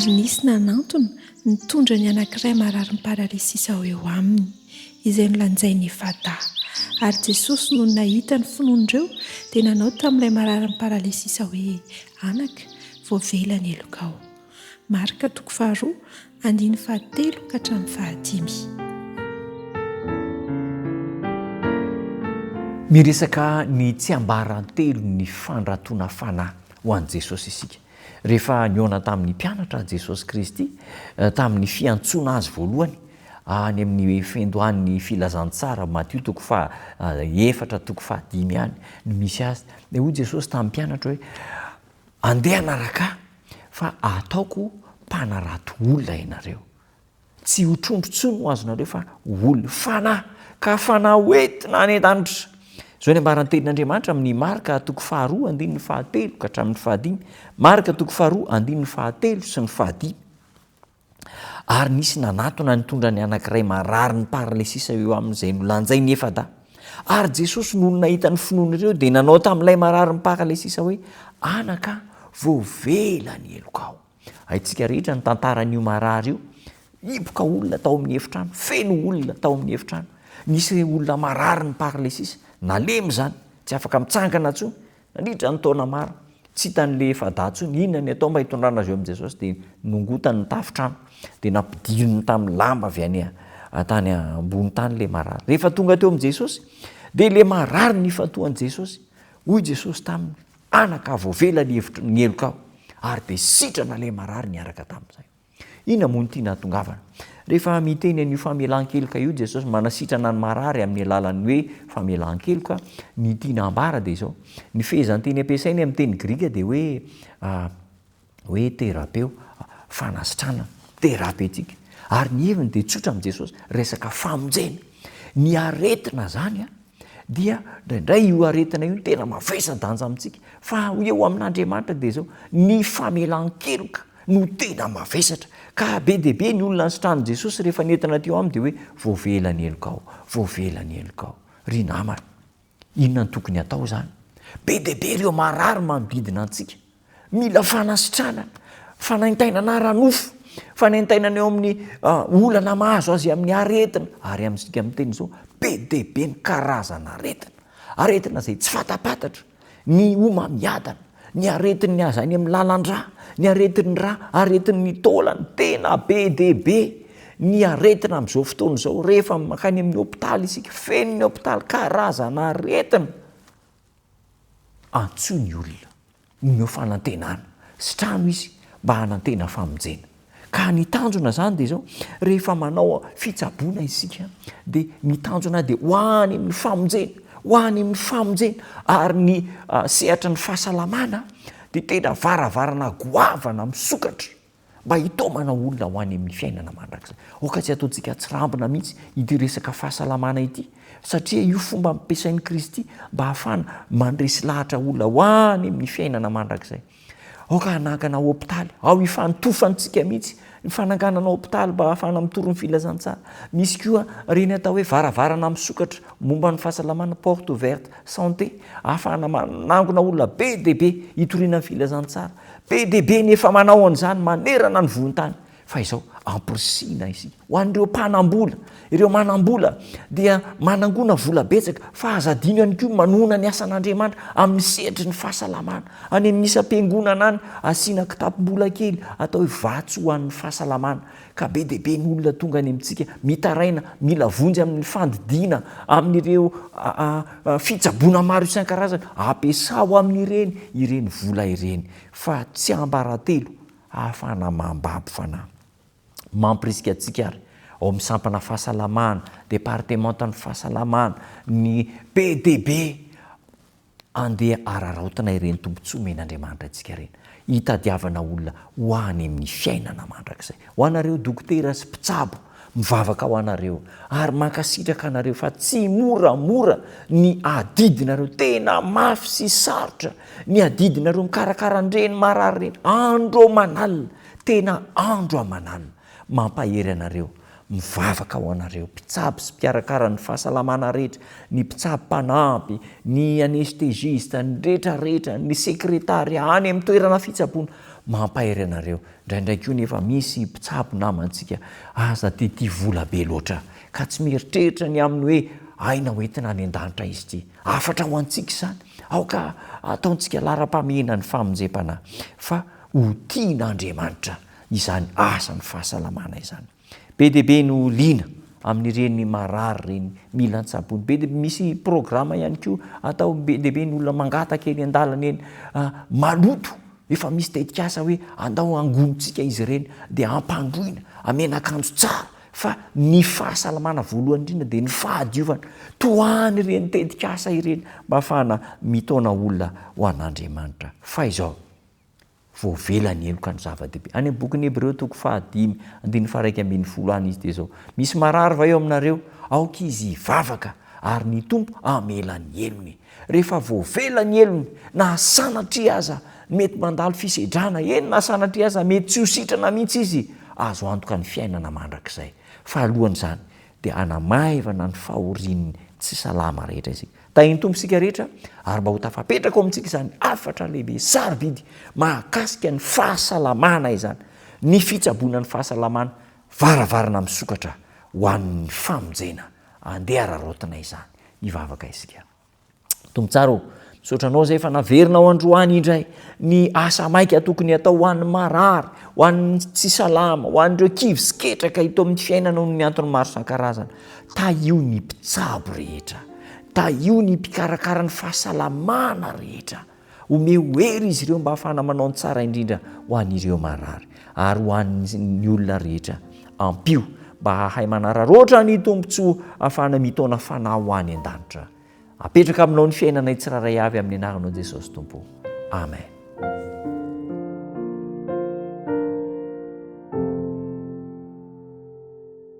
Ary nisy nanantona nitondra ny anankiray mararin'ny paralysisa ho eo aminy, izay nolanjainy efa-dahy. Ary Jesosy nony nahita ny finoan'ireo, dia nanao tamin'ilay mararin'ny paralysisa hoe, Anaka, voavela ny helokao. Marka toko faharoa, andininy fahatelo ka hatramin'ny fahadimy. Miresaka ny tsiambarantelon'ny fandratoana fanahy ho an'i Jesosy isika. Rehefa nihaona tamin'ny mpianatra Jesosy Kristy tamin'ny fiantsoana Azy voalohany any amin'ny fiandohan'ny filazantsara, Matio toko faha efatra toko fahadimy any no misy azy, dia hoy Jesosy tamin'ny mpianatra hoe, Andeha hanaraka Ahy fa hataoko mpanarato olona ianareo. Tsy ho trondro intsony no azonareo fa ho olona, fanahy, ka fanahy ho entina any an-danitra. Izao ny ambaran'ny tenin'Andriamanitra amin'ny Marka toko faharoa andininy fahatelo ka hatramin'ny fahadimy. Marka toko faharoa andininy fahatelo sy ny fahadimy. Ary nisy nanatona nitondra ny anankiray marary ny paralysisa eo aminy izay nolanjainy efa-dahy. Ary Jesosy nony nahita ny finoan'ireo dia nanao tamin'ilay marary ny paralysisa hoe, Anaka, voavela ny helokao. Haintsika rehetra ny tantaran'io marary io. Hiboka olona tao amin'ny efitrano, feno olona tao amin'ny efitrano. Nisy ireo olona marary ny paralysisa, nalemy izany, tsy afaka mitsangana intsony, nandritra ny taona maro. Tsy hitan'ilay efa-dahy intsony inona ny atao mba hitondrana azy eo amin'i Jesosy, dia nongotany ny tafontrano, dia nampidiriny tamin'ny lamba avy any tany ambony tany ilay marary. Rehefa tonga teo amin'i Jesosy, dia ilay marary nifantohan'i Jesosy. Hoy Jesosy taminy, Anaka, voavela ny hevitro, ny helokao, ary dia sitrana ilay marary niaraka tamin'izay. Inona moa no tiana hahatongavana? Rehefa miteny an'io famelan-keloka io Jesosy, manasitrana ny marary amin'ny alalan'ny hoe famelan-keloka, ny tiana hambara dia izao, ny fehezanteny ampiasainy amin'ny teny grika dia hoe hoe terapeo, fanasitranana, terapetika. Ary ny heviny dia tsotra amin'i Jesosy, resaka famonjena. Ny aretina izany dia indraindray io aretina io no tena mavesa-danja amintsika, fa eo amin'Andriamanitra dia izao, ny famelan-keloka no tena mavesatra. Ka be dia be ny olona nositranin'i Jesosy rehefa nentina teo aminy dia hoe voavela ny helokao, voavela ny helokao. Ry namana, Inona no tokony hatao izany? Be dia be ireo marary manodidina antsika. Mila fanasitranana, fanaintainana ara-nofo, fanaintainana eo amin'ny olana mahazo azy amin'ny aretina. Ary amintsika miteny izao, be dia be ny karazana aretina. Aretina izay tsy fatapantatra. Ny homamiadana, ny aretin'ny aza any amin'ny lalan-drà, ny aretin'ny rà, aretin'ny taolana, tena be dia be ny aretina amin'izao fotoana izao, rehefa mankany amin'ny hopitaly isika, feno ny hopitaly, karazana aretina. Antsoy ny olona, omeo fanantenana, sitrano izy mba hanantena famonjena. Ka ny tanjona izany dia izao, rehefa manao fitsaboana isika dia ny tanjona dia ho any amin'ny famonjena, ho any amin'ny famonjena, ary ny sehatry ny fahasalamana dia tena varavarana goavana misokatra mba hitaomana olona ho any amin'ny fiainana mandrakizay. Aoka tsy hataontsika tsirambina mihitsy ity resaka fahasalamana ity, satria io fomba ampiasain'i Kristy mba hahafahana mandresy lahatra olona ho any amin'ny fiainana mandrakizay. Aoka hanangana hopitaly, ao hifantofantsika mihitsy ny fananganana hopitaly mba hahafahana mitory ny filazantsara. Misy koa ireny atao hoe varavarana misokatra momba ny fahasalamana, porte ouverte santé, ahafahana manangona olona be dia be hitoriana ny filazantsara. Be dia be ny efa manao an'izany manerana ny vohon-tany. Fa izao, amporisihina isika, ho an'ireo mpanam-bola, ireo manam-bola dia manangona vola betsaka, fa aza adino ihany koa ny manohana ny asan'Andriamanitra amin'ny sehatry ny fahasalamana. Any amin'ny isam-piangonana any, asiana kitapom-bola kely atao hoe vatsy ho an'ny fahasalamana. Ka be dia be ny olona tonga any amintsika mitaraina, mila vonjy amin'ny fandidiana, amin'ireo fitsaboana maro isan-karazany. Ampiasao amin'ireny ireny vola ireny, fa tsiambaratelo ahafahana mambabo fanahy. Mampirisika antsika ary ao amin'ny sampana fahasalamana, departemantan'ny fahasalamana, ny PDB, andeha araraotina ireny tombontsoa omen'Andriamanitra antsika ireny, hitadiavana olona ho any amin'ny fiainana mandrakizay. Ho anareo dokotera sy mpitsabo, mivavaka ho anareo ary mankasitraka anareo fa tsy moramora ny adidinareo, tena mafy sy sarotra ny adidinareo mikarakara an'ireny marary ireny andro aman'alina, tena andro aman'alina. Mampahery anareo, Mivavaka ho anareo mpitsabo sy mpikarakara ny fahasalamana rehetra, ny mpitsabo mpanampy, ny anesthésiste, ny rehetra rehetra, ny secrétariat any amin'ny toerana fitsaboana. Mampahery anareo. Indraindray koa nefa misy mpitsabo namantsika aza dia tia vola be loatra ka tsy mieritreritra ny amin'ny hoe aina ho entina any an-danitra izy ity. Hafatra ho antsika izany. Aoka ataontsika laharam-pahamehana ny famonjem-panahy fa ho tian'Andriamanitra izany asan'ny fahasalamana izany. Be dia be no liana amin'ireny marary ireny, mila tsaboina. Be dia be, misy programa ihany koa atao, be dia be ny olona mangataka eny an-dalana eny, maloto, efa misy tetikasa hoe andao hangonintsika izy ireny dia ampandroina, amena akanjo tsara, fa ny fahasalamana voalohany indrindra dia ny fahadiovana. Tohano ireny tetikasa ireny mba hahafahana mitaona olona ho an'Andriamanitra. Fa izao. Voavela ny heloka no zava-dehibe. Any amin'ny bokin'ny Hebreo toko fahadimy, andininy faha-11 any izy dia izao, Misy marary va eo aminareo? Aoka izy hivavaka, ary ny Tompo hamela ny helony. Rehefa voavela ny helony, na sanatria aza mety mandalo fisedrana, eny na sanatria aza mety tsy ho sitrana mihitsy izy, azo antoka ny fiainana mandrakizay. Fa alohan'izany dia hanamaivana ny fahorian'ny tsy salama rehetra isika. Tahin'ny Tompo isika rehetra ary mba ho tafapetraka ao amintsika izany hafatra lehibe sarobidy mahakasika ny fahasalamana izany, ny fitsaboana ny fahasalamana, varavarana misokatra ho an'ny famonjena. Andeha araraotina izany. Hivavaka isika. Tompo tsara ô, misaotra Anao izay efa naverinao androany indray ny asa maika tokony hatao ho an'ny marary, ho an'ny tsy salama, ho an'ireo kivy sy ketraka eto amin'ny fiainana noho ny antony maro isan-karazany. Tahio ny mpitsabo rehetra. Tahio ny mpikarakara ny fahasalamana rehetra. Omeo hery izy ireo mba hahafahana manao ny tsara indrindra ho an'ireo marary ary ho an'ny olona rehetra. Ampio mba hahay manararaotra ny tombontsoa hahafahana mitaona fanahy ho any an-danitra. Apetraka aminao ny fiainanay tsirairay avy amin'ny anaranao Jesosy Tompo. Amen.